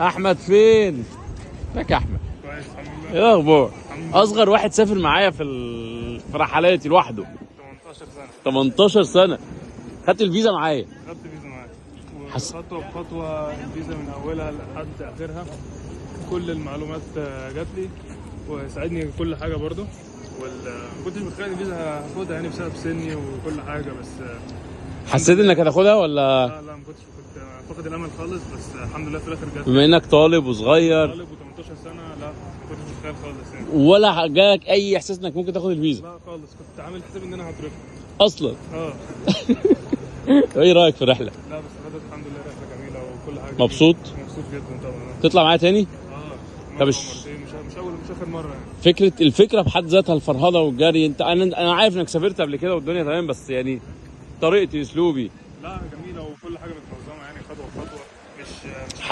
احمد فين؟ ازيك يا احمد؟ كويس الحمد لله. ايه الاخبار؟ الحمد لله. اصغر واحد سافر معايا في رحلاتي لوحده. 18 سنة. 18 سنة. خدت الفيزا معايا. خدت فيزا معايا. وخطوة بخطوة الفيزا من أولها لحد آخرها، كل المعلومات جات لي وساعدني في كل حاجة برضو. ما كنتش متخيل الفيزا هاخدها يعني بسبب سني وكل حاجة، بس حسيت انك هتاخدها ولا؟ لا لا، ما كنتش، كنت فاقد الأمل خالص، بس الحمد لله في الآخر جات. بما انك طالب وصغير، طالب و18 سنة، لا ما كنتش متخيل خالص يعني. ولا جالك اي احساس انك ممكن تاخد الفيزا؟ لا خالص، كنت عامل حساب ان انا هترفض اصلا. اه. ايه رايك في الرحلة؟ لا بس خدت الحمد لله، رحله جميلة وكل حاجة. مبسوط؟ مبسوط جدا طبعا. تطلع معايا تاني؟ اه. طب مش اول مش اخر مرة يعني. الفكرة بحد ذاتها الفرهده والجري. انت انا عارف انك سافرت قبل كده والدنيا تمام، بس يعني طريقتي اسلوبي لا جميلة،